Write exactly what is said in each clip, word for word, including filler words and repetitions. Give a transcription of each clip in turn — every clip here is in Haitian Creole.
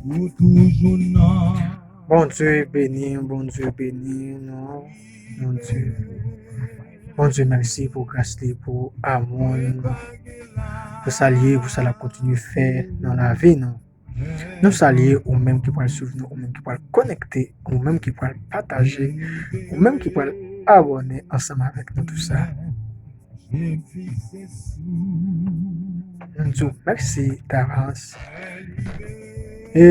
Ou toujou nan. Bondye beni, Bondye beni nou. Bondye, Bondye mèsi pou gras li, pou amou li. Nou salye pou sa l ap kontinye fè nan lavi nou. Nou salye ou menm ki pral swiv nou, ou menm ki pral konekte, ou menm ki pral pataje, ou menm ki pral abòne ansanm avèk nou tou sa. Nou di w mèsi davans. E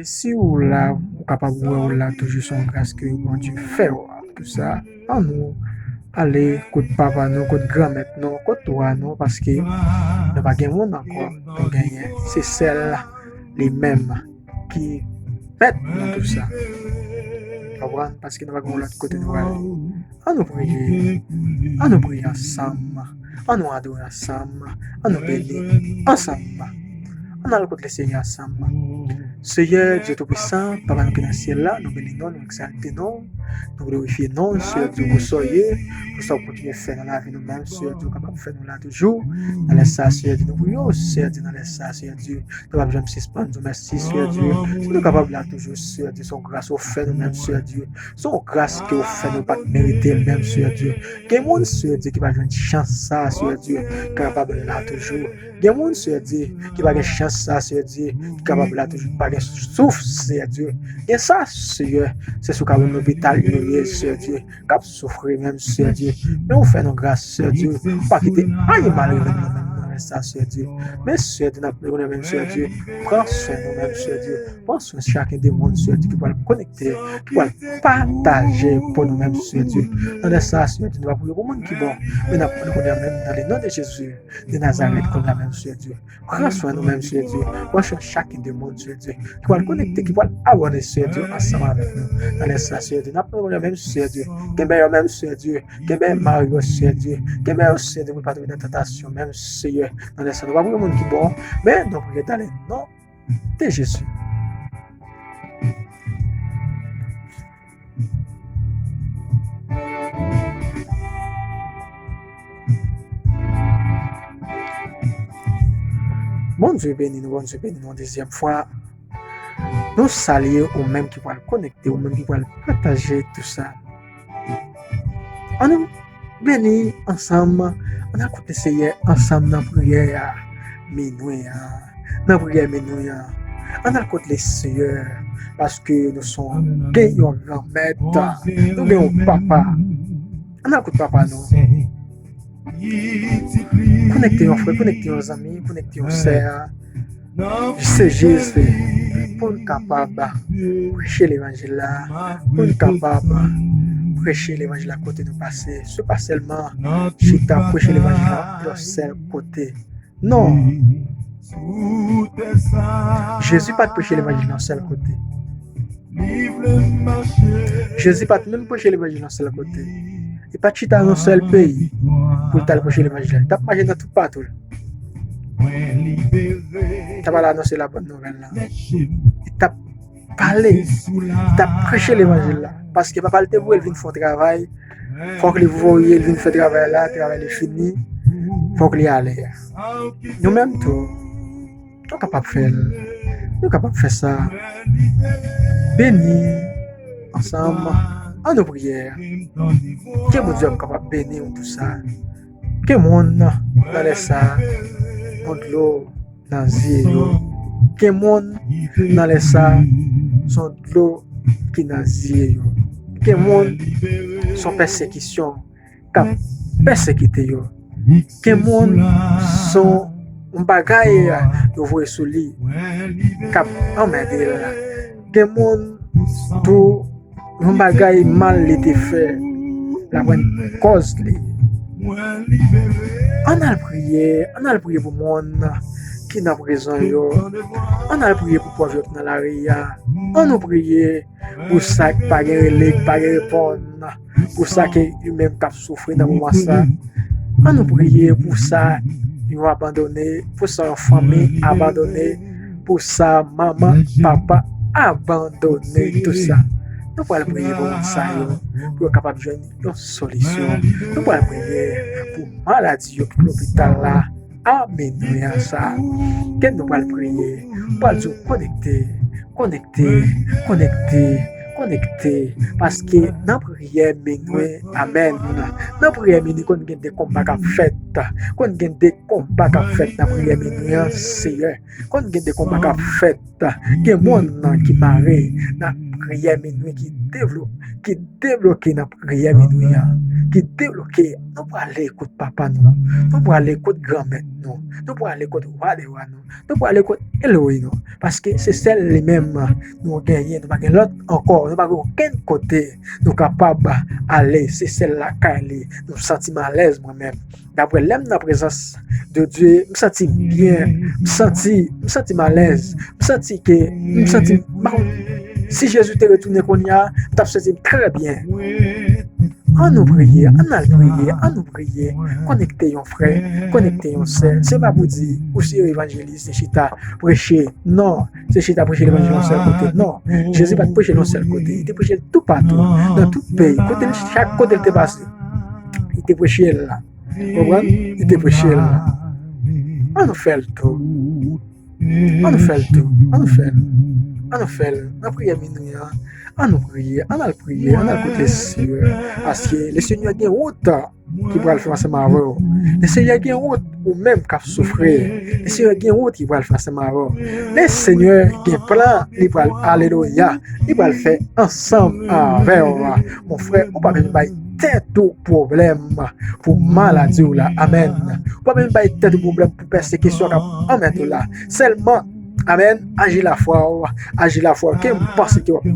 si ou la, ou kapab wè ou la toujou, se yon gras ke Bondye fè w tou sa. Ann nou ale kot papa nou, kot granmèt nou, kot wa nou, paske nou pa gen moun ankò, nou genyen se sèl li menm ki mèt nan tou sa. Konprann? Paske nou pa gen yon lòt kote nou prale. Ann nou priye. Ann nou priye ansanm. Ann nou adore ansanm. Ann nou beni ansanm. Ann al kot Lesenyè ansanm. Seyè Dye Toupisan, Papa nou ki nan syèl la, nou beni non, nou egzalte non, nou glorifye non, Seyè Dye, pou sa w ye, pou sa w kontinye fè nan lavi nou menm, Seyè Dye, ou kapab fè nou la toujou. Nan lè sa, Seyè Dye, nou priye w, Seyè Dye, nan lè sa, Seyè Dye, nou p ap janm sispann di w mèsi, Seyè Dye. Si nou kapab la toujou, Seyè Dye, se yon gras ou fè nou menm, Seyè Dye. Se yon gras ke ou fè nou pa t merite l menm, Seyè Dye. Gen moun, Seyè Dye, ki pa jwenn chans sa, Seyè Dye, ki kapab la toujou. Gen moun, Seyè Dye, ki pa gen chans sa, Seyè Dye, ki kapab la toujou, ki pa gen souf, Seyè Dye. Gen sa, Seyè, se sou kawon lopital yo ye, Seyè Dye, k ap soufri menm, Seyè Dye. Men ou fè nou gras, Seyè Dye, ou pa kite anyen mal rive nou menm nan lè sa, Seyè Dye. Men, Seyè Dye, n ap leve nou menm, Seyè Dye, pran swen nou menm, Seyè Dye. Pran swen chaken de moun, Seyè Dye, ki pral konekte, ki pral pataje pou nou menm, Seyè Dye. Nan lè sa, Seyè Dye, nou pa priye pou moun ki bon, men n ap priye kounye a menm nan le non de Jezi de Nazarèt kounye a menm, Seyè Dye. Pran swen nou menm, Seyè Dye. Pran swen chaken de moun, Seyè Dye, ki pral konekte, ki pral abòne, Seyè Dye, ansanm avèk nou. Nan lè sa, Seyè Dye, n ap priye kounye a menm, Seyè Dye. Kenbe yo menm, Seyè Dye. Kenbe mari yo, Seyè Dye. Kenbe yo, Seyè Dye, pou yo pa tonbe nan tantasyon menm, Seyè. Nan lè sa, nou pa priye moun ki bon, men nou priye nan le non de Jezi. Bondye beni nou, Bondye beni nou yon dezyèm fwa. Nou salye ou menm ki pral konekte, ou menm ki pral pataje tou sa. Ann nou beni ansanm, ann al kot Lesenyè ansanm nan priyè a minwi an. Nan priyè minwi an, ann al kot Lesenyè, paske nou se yon, gen yon granmèt, nou gen yon papa. Ann al kot papa nou. Konekte yon frè, konekte yon zanmi, konekte yon sè. Se Jezi pou n kapab preche levanjil la, pou n kapab preche levanjil la kote nou pase. Se pa sèlman chita preche levanjil la yon sèl kote. Non. Jezi pa t preche levanjil nan sèl kote. Jezi pa t menm preche levanjil nan sèl kote. Li pa t chita nan yon sèl peyi pou l t al preche levanjil la. Li t ap mache nan toupatou. Li t ap al anonse labòn nouvèl la. Li t ap pale, li t ap preche levanjil la. Paske papa l te voye l vin fè yon travay. Fòk li voye l vin fè travay la, travay li fini. Fòk li ale. Nou menm tou, nou kapab fè l. Nou kapab fè sa. Beni ansanm. Ann nou priye. Ke Bondye kapab beni w pou sa. Ke moun nan lè sa, yon dlo nan zye yo. Gen moun nan lè sa, se yon dlo ki nan zye yo. Gen moun, se yon pèsekisyon k ap pèsekite yo. Gen moun, se yon bagay yo voye sou li k ap anmède l. Gen moun tou, yon bagay mal li te fè, l ap rann kòz li. Ann al priye, ann al priye pou moun ki nan prizon yo. Ann al priye pou pòv yo ki nan lari a. Ann nou priye pou sa k pa gen rele, k pa gen reponn, pou sa ke li menm k ap soufri nan moman sa. Ann nou priye pou sa yo abandone, pou sa yon fanmi abandone, pou sa manman, papa abandone, tou sa. Nou pral priye pou moun sa yo, pou yo kapab jwenn yon solisyon. Nou pral priye pou maladi yo ki lopital la, A minwi an sa, ke nou pral priye, nou pral di w konekte, konekte, konekte, konekte, paske nan priyè minwi, amèn, nan priyè minwi konn gen de konba k ap fèt, konn gen de konba k ap fèt nan priyè minwi an, Seyè, konn gen de konba k ap fèt, gen moun nan ki mare nan priyè minwi ki devlo-, ki debloke nan priyè minwi an, ki debloke. Nou prale kot papa nou, nou prale kot granmèt nou, nou prale kot wa de wa nou, nou prale kot Eloyi nou, paske se sèl li menm nou genyen, nou pa gen lòt ankò, nou pa gen okenn kote nou kapab ale, se sèl lakay li. Nou santi m alèz mwen menm. Daprè lè m nan prezans de Dye, m santi m byen, m santi, m santi m alèz, m santi ke, m santi m, bon, si Jezi te retounen kounye a, m t ap santi m trè byen. An nou priye, an n al priye, an nou priye. Konekte yon frè, konekte yon sè. Se pa pou di ou se evanjelis, se chita preche. Non, se chita preche levanjil yon sèl kote. Non, Jezi pa t preche l yon sèl kote. Li te preche l toupatou, nan tout peyi. Kote l, chak kote l te pase, li te preche l la. Konprann? Li te preche l la. An nou fè l tou. An nou fè l tou. An nou fè l. An nou fè l. Nan priyè minwi an, an nou priye. An al priye. An al kot Lesenyè. Paske Lesenyè gen wout ki pral fè ansanm avè w. Lesenyè gen wout ou menm k ap soufri. Lesenyè gen wout ki pral fè ansanm avè w. Lesenyè gen plan li pral, alelouya, li pral fè ansanm avè w. Mon frè, ou pa menm bay tèt ou pwoblèm pou maladi w la. Amèn. Ou pa menm bay tèt ou pwoblèm pou pèsekisyon k ap anmède w la. Sèlman, amèn, aji lafwa w, aji lafwa w, ke m panse ke w ap